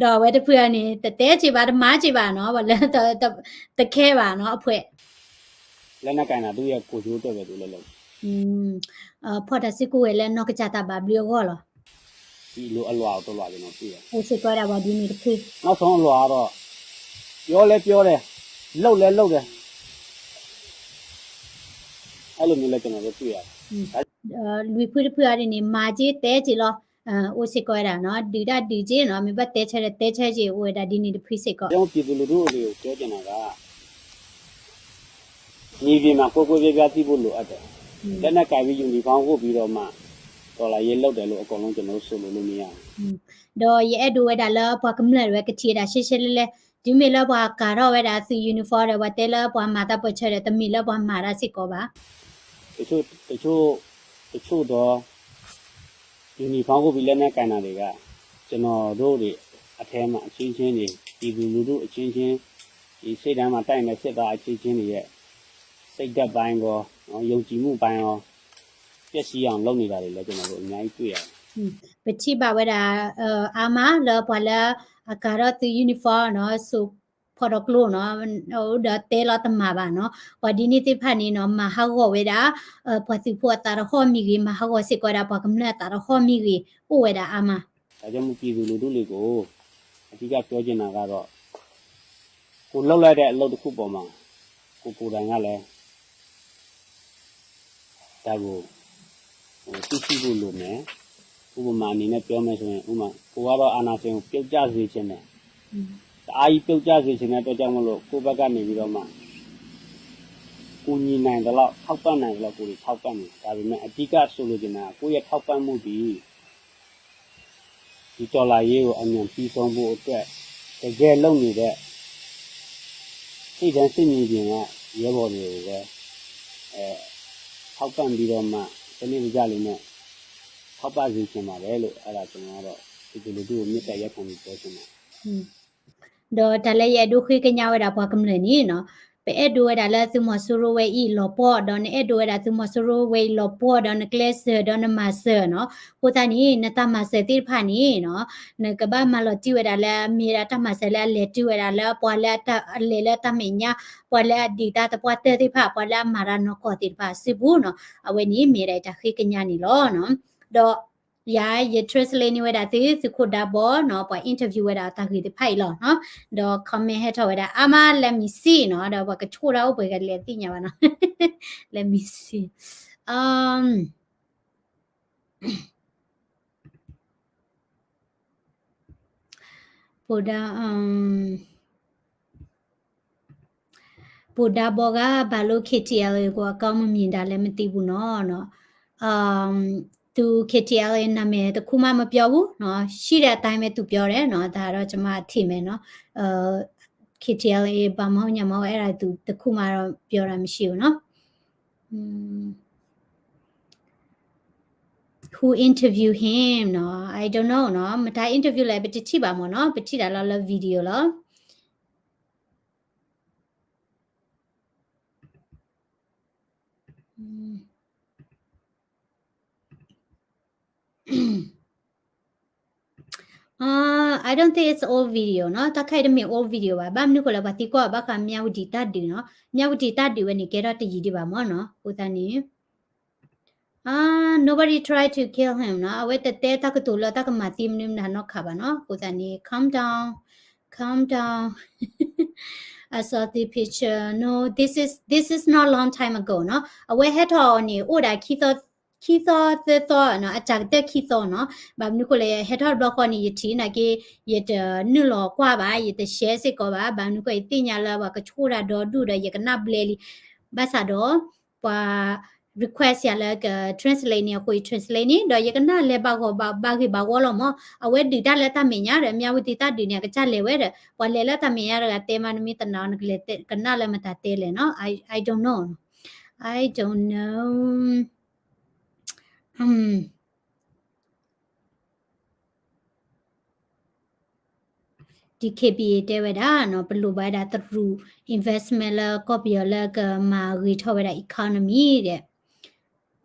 းအဝဲတဖုအံၤန့ၣ် တတဲစ့ၢ်ဘၣ် တမၤစ့ၢ်ဘၣ်နီၤ ပှၤလၢ တခဲဘၣ်နီၤ အဖွဲ့ လက်နက်ကိုင်တာ သူ့ရဲ့ ကိုယ်ကျိုးအတွက်ပဲ သူလည်းလုပ်တယ် ဖီၣ်တၢ်စုကဝဲၤလၢနီၢ်ကစၢ်တၢ်ဘၣ်ဘျုးအဂီၢ်လီၤ ဒီလိုအလွှာကို တစ်လွှာ ကျွန်တော်တွေ့ရတယ် အိၣ်စ့ၢ်ကီးဝဲဒၣ်ပှၤဒ်န့ၣ်တဖု နောက်ဆုံးအလွှာကတော့ ပြောလည်းပြောတယ် လုပ်လည်းလုပ်တယ် အဲ့လိုမျိုးလည်း ကျွန်တော်တို့တွေ့ရတယ် လွံၢ်ဖုတဖုအံၤန့ၣ် မၤစ့ၢ်တဲစ့ၢ်လီၤ အိၣ်စ့ၢ်ကီးဝဲဒၣ်နီၤ, ဒုးတၢ်ဒုးက့နီၤ, မ့ၢ်ဘၣ်တဲဆၢဒီးတဲဆၢက့ အိၣ်ဝဲဒၣ်ဒ်န့ၣ်တဖုစ့ၢ်ကီး. ကျွန်တော်ပြည်သူလူထုတွေကိုပြောချင်တာက မြေပြင်မှာကွဲကွဲပြားပြားသိဖို့လိုအပ်တယ်။ လက်နက်ကိုင်ပြီး uniform ဝတ်ပြီးတော့မှ တော်လှန်ရေးလုပ်တယ်လို့ အကုန်လုံးကျွန်တော်တို့ဆိုလိုလို့မရဘူး. ဒီးယအဲၣ်ဒိးဝဲဒၣ်လၢပှၤကမျၢၢ်တဝဲကထံၣ်ဝဲဒၣ်ရှဲရှဲလဲၣ်လဲၣ်, တုၤမ့ၢ်လၢပှၤကၤထီၣ်ဝဲဒၣ်သုး uniform ဒီး ပှၤတဲလၢပှၤမၤတၢ်ပၢၢ်ဆၢဒီး တမ့ၢ်လၢပှၤမၤတၢ်စ့ၢ်ကီးဘၣ်. တချို့ တချို့ တချို့သော uniform ဝတ်ပြီး လက်နက်ကိုင်တာတွေက ကျွန်တော်တို့တွေအထဲမှာ အချင်းချင်းတွေ ပြည်သူလူထုအချင်းချင်း ဒီရှေ့တန်းမှာတိုက်နေတဲ့စစ်သားအချင်းချင်းတွေရဲ့ စိတ်ဓာတ်ပိုင်းကော ယုံကြည်မှုပိုင်းရော ပျက်စီးအောင်လုပ်နေတာတွေလည်း ကျွန်တော်တို့အများကြီးတွေ့ရတယ်. ပထံၣ်ဘၣ်ဝဲဒၣ် အါမးလၢပှၤလၢအကၤထီၣ်သုး uniform နီၤ, စိာ်ဖီၣ်ဒီးကျိနီၤ, ဒီးတဲလီၤတမၤဘၣ်နီၤ, ပှၤဒ်န့ၣ်သ့ၣ်တဖၣ်န့ၣ်နီၤ မၤဟးဂီၤဝဲဒၣ် ပှၤသုးဖိအသးတဟီၣ်မ့ၢ်ဂ့ၤ, မၤဟးဂီၤစ့ၢ်ကီးဝဲဒၣ် ပှၤကမျၢၢ်အသးတဟီၣ်မ့ၢ်ဂ့ၤ အိၣ်ဝဲဒၣ်အါမး. ဒါကြောင့်မို့ ပြည်သူလူထုတွေကို အဓိကပြောချင်တာကတော့ ကိုယ်လုပ်လိုက်တဲ့အလုပ်တစ်ခုပေါ်မှာ ကိုယ်ကိုယ်တိုင်ကလည်း ဒါကို သိရှိဖို့လိုမယ်. ဥပမာအနေနဲ့ပြောမယ်ဆိုရင် ဥပမာ ကိုယ်ကတော့အာဏာရှင်ကိုပြုတ်ကျစေချင်တယ်. တအားကြီးပြုတ်ကျစေချင်တဲ့အတွက်ကြောင့်မို့လို့ ကိုယ့်ဘက်ကနေပြီးတော့မှ ကူညီနိုင်သလောက် ထောက်ပံ့နိုင်သလောက် ကိုယ်တွေထောက်ပံ့နေတယ်. ဒါပေမဲ့ အဓိကဆိုလိုချင်တာက ကိုယ့်ရဲ့ထောက်ပံ့မှုသည် ဒီတော်လှန်ရေးကိုအမြန်ပြီးဆုံးဖို့အတွက် တကယ်လုပ်နေတဲ့ ထိပ်တန်းစစ်မြေပြင်ကရဲဘော်တွေကိုပဲ ထောက်ပံ့ပြီးတော့မှ စနစ်တကျလေးနဲ့ ထောက်ပံ့စေချင်ပါတယ်လို့ အဲ့ဒါကျွန်တော်ကတော့ ပြည်သူလူထုကို မေတ္တာရပ်ခံပြီးပြောချင်ပါတယ်. ဒီးတၢ်လၢယအဲၣ်ဒိးဃ့ကညးဝဲဒၣ်ပှၤကမျၢၢ်န့ၣ်နီၤ, ပအဲၣ်ဒိးဝဲဒၣ်လၢသုးမီၤစိရိၤဝဲအံၤလီၤပှီၢ်, ဒီးနအဲၣ်ဒိးဝဲဒၣ်သုးမီၤစိရိၤဝဲအံၤလီၤပှီၢ် ဒီးနကျဲးစၢး ဒီးနမၤစၢၤနီၤ. အဃိသတးန့ၣ် နတၢ်မၤစၢၤသ့ၣ်တဖၣ်န့ၣ်နီၤ, နကဘၣ်မၤလီၤတံၢ်ဝဲဒၣ်လၢအမ့ၢ်ဝဲဒၣ်တၢ်မၤစၢၤလၢအလဲၤတုၤဝဲဒၣ်လၢပှၤလၢအလဲၤလၢတၢ်မဲာ်ညါ, ပှၤလၢအဒုးတၢ်သပှၢ်တၢၢ်သ့ၣ်တဖၣ်, ပှၤလၢအမၤတၢ်နီၢ်ကီၢ်သ့ၣ်တဖၣ်အစုပူၤနီၤ. အဝဲန့ၣ်မ့ၢ်ဝဲဒၣ်တၢ်ဃ့ကညးန့ၣ်လီၤနီၤ. ဒီးယၤ ယ translate န့ၢ်ဝဲဒၣ်သု သုးခိၣ်ဒါဘီနီၤ, ပှၤ interview ဝဲဒၣ်တၢ်ဂ့ၢ်သ့ၣ်တဖၣ်အံၤလီၤနီၤ. ဒီး comment ဟဲထီၣ်ဝဲဒၣ် အါမး let me see နီၤ, ဒီးပှၤကဆိၣ်တၢ်အိၣ်ပှဲၤဂၤလဲၣ်သ့ၣ်ညါဘၣ်နီၤ. Let me see. ဖိဒါ ဖိဒါဘီဂၤ ဘၣ်လိ K T L A ကိုအကောင်းမမြင်တာလည်းမသိဘူးနော်. သူ K T L A နာမည်တစ်ခုမှမပြောဘူးနော်, ရှိတဲ့အတိုင်းပဲသူပြောတယ်နော်, ဒါတော့ကျွန်မအထင်ပဲနော်. K T L A ဘာမဟုတ်ညာမဟုတ် အဲ့ဒါသူတစ်ခုမှတော့ပြောတာမရှိဘူးနော်. Who interview him နော်, I don't know နော်, မတၤ interview လဲ ပတထံၣ်ဘၣ်မ့ၢ်နော်, ပထံၣ်တၢ်လီၤလၢ video လီၤ. Uh, I don't think it's old video နော်, တၢ်ခဲအံၤတမ့ၢ် old video ဘၣ်. ဘၣ်မနုၤဃိလဲၣ် ပှၤသံကွၢ်ဘၣ်ဃး မြဝတီ တၢ်ဒုးနော်, မြဝတီ တၢ်ဒုးဝဲန့ၣ် ကဲထီၣ်တယံာ်ဒံးဘၣ်မ့ၢ်နော်, အဃိသတးန့ၣ် Ah, nobody tried to kill him နော်, အဝဲတတဲတၢ်ကတိၤလၢတၢ်ကမၤသံမနုၤမနုၤနီတခါဘၣ်နော်, အဃိသတးန့ၣ် calm down, calm down. I saw the picture. No, this is, this is not long time ago နော်, အဝဲဟဲထီၣ်အီၤန့ၣ် အိၣ်ဒၣ်ခံသီ ခံသီသၢသီနော်, အစှၤကတၢၢ်ခံသီနော်. ဘၣ်မနုၤဃိလဲၣ် ဟဲထီၣ်တဘျီဃီန့ၣ် ယထံၣ်နာ်က့ ယတနုာ်လီၤကွၢ်ဘၣ်, ယတ share စ့ၢ်ကီးဘၣ်. ဘၣ်မနုၤဃိ ယသ့ၣ်ညါလၢပှၤကဆိၣ်တၢ်ဒီဒူၣ်ဒီး ယကနၣ်ဘျဲလံ. ဘၣ်ဆၣ်ဒီး ပှၤ request ယၤလၢက translate န့ၣ်အဃိ ယ translate န့ၣ် ဒီးယကနၣ်လဲၤဘၣ်ဂီၢ် ဘၣ်ဂ့ၢ်ဘၣ်ဝီလီၤမး. အဝဲဒုးတၢ်လၢတၢ်မဲာ်ညါဒီး မြဝတီ တၢ်ဒုးန့ၣ် အကစၢ်လဲၤဝဲဒီး ပှၤလဲၤလၢတၢ်မဲာ်ညါတဂၤတဲမး နမ့ၢ်တနာ် နကလဲၤကနၣ်လၢမတၤတဲလဲၣ်နော်. I, I don't know. I don't know. D K B A တဲဝဲဒၣ်နော်, ပလိၣ်ဘၣ်ဝဲဒၣ်တရူး investment လၢကီၢ်ပယီၤလၢကမၤဂ့ၤထီၣ်ဝဲဒၣ် economy ဒီး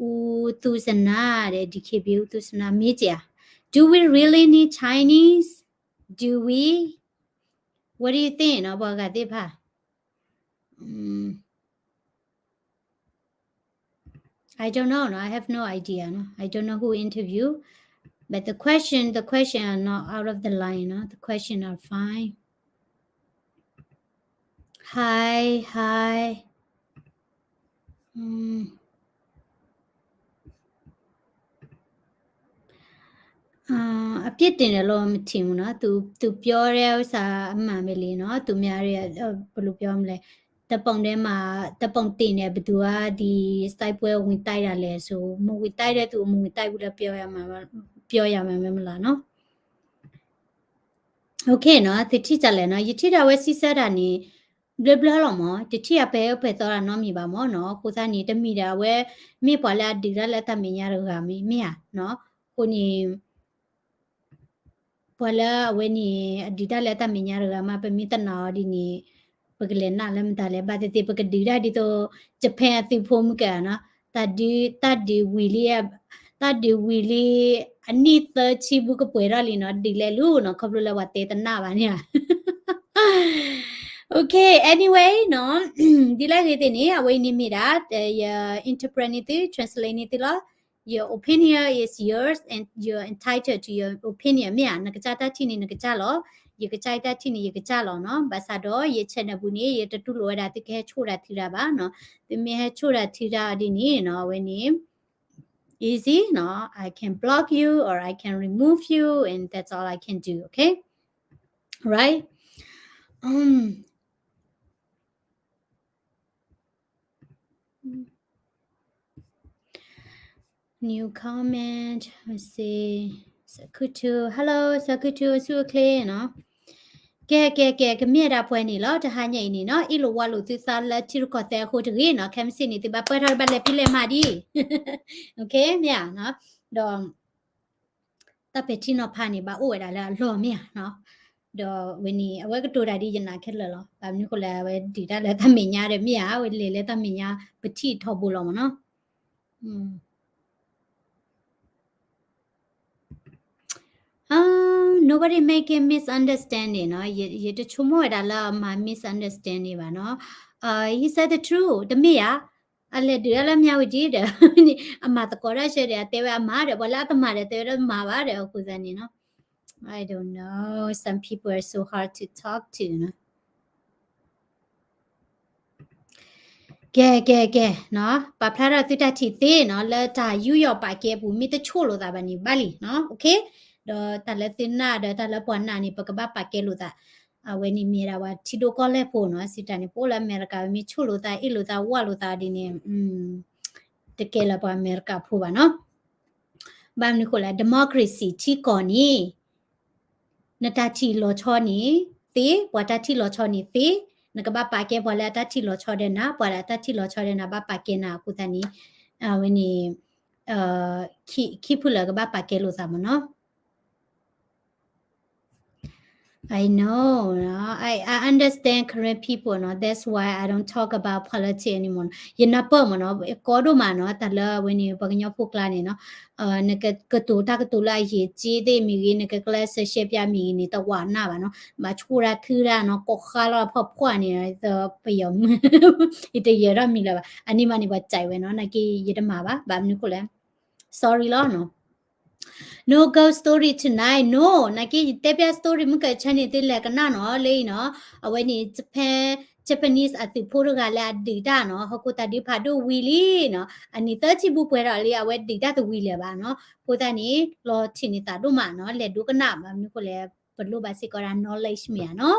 ဦးသုဇနၢ်ဒီး D K B A ဦးသုဇနၢ် မေးကြည့်, do we really need Chinese? Do we? What do you think နော်, ပှၤဂၤသ့ၣ်တဖၣ်. I don't know, no, I have no idea, no. I don't know who interview, but the question, the question are not out of the line, no. The question are fine. Hi, hi. Mm. အပြစ်တင်တယ်လို့မထင်ဘူးနော် သူသူပြောတဲ့ဥစ္စာအမှန်ပဲလေနော် သူများတွေဘယ်လိုပြောမလဲ တပုံထဲမှာ တပုံတင်တယ် ဘယ်သူကဒီတိုက်ပွဲဝင်တိုက်တာလဲဆို မဝင်တိုက်တဲ့သူ မဝင်တိုက်ဘူးလို့ပြောရမှာ ပြောရမှာမလားနော် OK နော် သူထီၣ်ကြလဲနော် ယထံၣ်တာဝဲစံးဆၢတၢ်န့ၣ် ဘျၢဘျၢလီၤမး တထံၣ်အပဲပဲသီတၢ်နီတမံၤဘၣ်မးနော် အဃိသတးန့ၣ် တမံၤဒီးအဝဲ မ့ၢ်ပှၤလၢအဒုးတၢ်လၢတၢ်မဲာ်ညါတဂၤမ့ၢ်ဧါနော် အဃိန့ၣ် ပှၤလၢအဝဲန့ၣ် အဒုးတၢ်လၢတၢ်မဲာ်ညါတဂၤမး ပမ့ၢ်တနာ်အီၤဒ်န့ၣ် ပကလဲၤနာ်လၢမတၤလဲၣ် ဘၣ်သ့ၣ်သ့ၣ် ပကဒုးတၢ်ဒ်သိး Japan အသုးဖိမုၢ်ကနီၤ တၢ်ဒုး တၢ်ဒုးဝံၤလံ တၢ်ဒုးဝံၤလံ အနံၣ်သၢဆံဘူးကပှဲၤထီၣ်လံနီၤ ဒုးလဲၤလူၤနီၤ ခီဖျိလၢပှၤတဲတနာ်ဘၣ်န့ၣ်ဧါ Okay, anyway နီၤ ဒ်လဲၣ်ဂ့ၤသ့ၣ်န့ၣ် အဝဲအံၤန့ၣ်မ့ၢ်ဒၣ် ယ interpret န့ၢ်သု translate န့ၢ်သုလီၤ Your opinion is yours and you're entitled to your opinion မ့ၢ်ဧါ နကစၢ်တၢ်ထံၣ်န့ၣ်နကစၢ်လီၤ ယကစၢ်တၢ်ထံၣ်န့ၣ်ယကစၢ်လီၤနီၤ ဘၣ်ဆၣ်ဒီးယ channel ပူၤန့ၣ် ယတတူၢ်လိာ်ဝဲဒၣ်သုကဟဲဆိၣ်တၢ်ထုတၢ်ဘၣ်နီၤ သုမ့ၢ်ဟဲဆိၣ်တၢ်ထုတၢ်ဒ်န့ၣ်နီၤ အဝဲန့ၣ် easy နီၤ I can block you or I can remove you and that's all I can do, okay? Right? Um, new comment, let's see. စခုထူ hello စခုထူ ဆူၣ်ချ့နီၤ ကဲ ကဲ ကဲ ကမ့ၢ်ဒၣ်ပှဲၤန့ၣ်လီၤ တဟါညါအံၤန့ၣ်နီၤ အ့ၣ်လိာ်ဝါလိာ်သုသးလၢထံရူၢ်ကီၢ်သဲးအဃိတဂ့ၤနီၤ ခဲမုၢ်ဆ့ၣ်န့ၣ် သုဘၣ်ပၢၢ်ထီၣ်ဘၣ်လဲၤဖံးလဲၤမၤဒံး okay မ့ၢ်ဧါနီၤ ဒီး တၢ်ပဲာ်ထံနီၤဖးန့ၣ် ဘၣ်အိၣ်ဝဲဒၣ်လၢအလီၢ်မ့ၢ်ဧါနီၤ ဒီးဝဲန့ၣ် အဝဲကတိၤတၢ်ဒ်ယနာ်ခဲလၢာ်လီၤ ဘၣ်မနုၤဃိလဲၣ် အဝဲဒုးတၢ်လၢတၢ်မဲာ်ညါဒီးမ့ၢ်ဧါ အဝဲလဲၤလၢတၢ်မဲာ်ညါပထံၣ်ထီဘိလီၤမ့ၢ်နီၤ Nobody making misunderstanding နီၤ ယတဆိကမိၣ်ဝဲဒၣ်လၢအမၤ misunderstanding ဘၣ်နီၤ He said the truth တမ့ၢ်ဧါ အလဲၤဒုးတၢ်လၢမၠၣ်ဝတံၤဒီး အမၤသကိးတၢ်ဆၢဒီး အတဲဝဲအမၤဒီး ပှၤလၢအတမၤဒီး တဲဝဲဒၣ်မၤဘၣ်ဒီး အဃိသတးန့ၣ်နီၤ I don't know, some people are so hard to talk to နီၤ ကဲ ကဲ ကဲ နီၤ ပာ်ဖျါထီၣ်သုတၢ်ထံၣ်သ့နီၤ လၢတၢ်ယူးယီၣ်ပာ်ကဲအပူၤ မ့ၢ်တဆိၣ်လိာ်သးဘၣ်န့ၣ်ဘၣ်လံနီၤ okay ဒီးတၢ်လၢသုနာ်ဒီးတၢ်လၢပှၤနာ်န့ၣ် ပကဘၣ်ပာ်ကဲလိာ်သး အဝဲန့ၣ်မ့ၢ်ဒၣ်ပှၤထံဒိၣ်ကီၢ်လဲၢ်ဖိနီၤ စံးတၢ်န့ၣ် ပအိၣ်လၢအမဲရကၤ ပမ့ၢ်ဆိၣ်လိာ်သး အ့ၣ်လိာ်သး ဝၣ်လိာ်သးဒ်န့ၣ် တကဲလၢပှၤအမဲရကၤဖိဘၣ်နီၤ ဘၣ်မနုၤဃိလဲၣ် democracy ထံကီၢ်န့ၣ် နတၢ်ထံၣ်လီၤဆီန့ၣ်သ့, ပှၤတၢ်ထံၣ်လီၤဆီန့ၣ်သ့, နကဘၣ်ပာ်ကဲပှၤလၢအတၢ်ထံၣ်လီၤဆီဒီးနၤ, ပှၤလၢအတၢ်ထံၣ်လီၤဆီဒီးနၤဘၣ်ပာ်ကဲနၤအဃိသတးန့ၣ်, အဝဲန့ၣ် ခံဖုလၢာ်ကဘၣ်ပာ်ကဲလိာ်သးမ့ၢ်နီၤ. I know, I, I understand Karen people နီၤ, that's why I don't talk about politics anymore. ယနၢ်ပၢၢ်မ့ၢ်နီၤ, ကီဒိၣ်မးနီၤ, တၢ်လၢအဝဲန့ၣ် ပှၤကညီဖိကျါန့ၣ်နီၤ, နကကတိၤတၢ်ကတိၤလၢအယံာ်က့သ့ၣ်မ့ၢ်ဂ့ၤ, နကကျဲးစၢးရှဲပၠးမ့ၢ်ဂ့ၤန့ၣ် တဝၤနၢ်ဘၣ်နီၤ, ဘၣ်ဆိၣ်တၢ်ထုတၢ်နီၤ, ကိးဃါလီၤဖီၣ်ဖှီၣ်န့ၣ်, ပယီၤမုၣ်, ယတယၢၤထီၣ်မံၤလၢၤဘၣ်, အန့ၣ်မးန့ၣ် ပှၤစံးဝဲနီၤ, နာ်က့ယတမၤဘၣ်, ဘၣ်မနုၤဃိလဲၣ်, sorry လီၤနီၤ. No ghost story tonight, no, နာ်က့ယတဲပၠး story မုၢ်ကၢဆၢန့ၣ် သုလဲၤကနၣ်နီၤ, လၢအံၤနီၤ, အဝဲန့ၣ် Japan, Japanese အသုးဖိတဂၤလၢအဒုးတၢ်နီၤ, ဟီၣ်ခိၣ်တၢ်ဒုးဖးဒိၣ်ဝံၤလံနီၤ, အနံၣ်သၢဆံဘူးပှဲၤထီၣ်လံ, အဝဲဒုးတၢ်တဝံၤလၢၤဘၣ်နီၤ, အဃိသတးန့ၣ် လီၤထံးန့ၢ်သးဒိၣ်မးနီၤ, လဲၤဒိကနၣ်, ဘၣ်မနုၤဃိလဲၣ်, ပလိၣ်ဘၣ်စ့ၢ်ကီးဒၣ် knowledge မ့ၢ်ဧါနီၤ.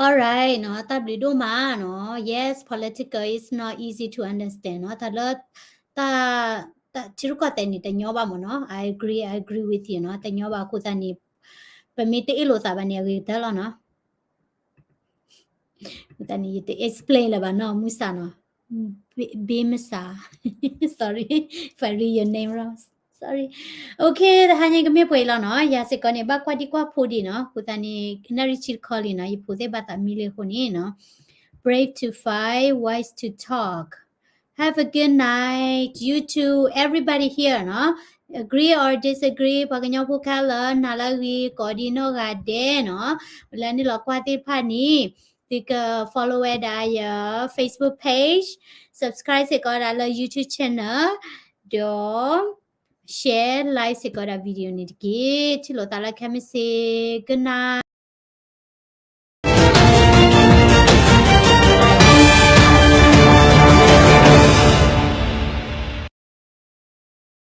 Alright နီၤ, တၢ်ဘျုးဒိၣ်မးနီၤ, yes, political is not easy to understand နီၤ, တၢ်လၢ တၢ် ထံရူၢ်ကီၢ်သဲးန့ၣ် တညီဘၣ်မ့ၢ်နီၤ, I agree, I agree with you နီၤ, တညီဘၣ်အဃိသတးန့ၣ်, ပမ့ၢ်တအ့ၣ်လိာ်သးဘၣ်န့ၣ် အဂ့ၤကတၢၢ်လီၤနီၤ. အဃိသတးန့ၣ် ယတ explain လၢၤဘၣ်နီၤ, မုၢ်ဆၣ်နီၤ, ဘ့မုၢ်ဆၣ်, sorry if I read your name wrong, sorry. Okay, တဟါညါကမ့ၢ်ပှဲၤအံၤလီၤနီၤ, ယၤစ့ၢ်ကီးန့ၣ် ဘၣ်ကွၢ်ဒံကွၢ်ဖိဒံးနီၤ, အဃိသတးန့ၣ် နၣ်ရံၣ်ဆံတခီလံနီၤ, ယဖိသ့ၣ်ဘၣ်သးမံလံအဃိန့ၣ်နီၤ, brave to fight, wise to talk. Have a good night, you too, everybody here နီၤ. Agree or disagree, ပှၤကညီဖိခဲလၢာ် နၤလၢအဂ့ၤ ကိးဒံနီၢ်ဂၤဒဲးနီၤ, လၢနုာ်လီၤကွၢ်သ့ၣ်တဖၣ်န့ၣ် သုက follow ဝဲဒၣ်ယ Facebook page, subscribe စ့ၢ်ကီးဒၣ်လၢ YouTube channel, ဒီး share, like စ့ၢ်ကီးဒၣ် video န့ၣ်တက့ၢ်. ထံၣ်လိာ်သးလၢခဲမုၢ်ဆ့ၣ်, good night.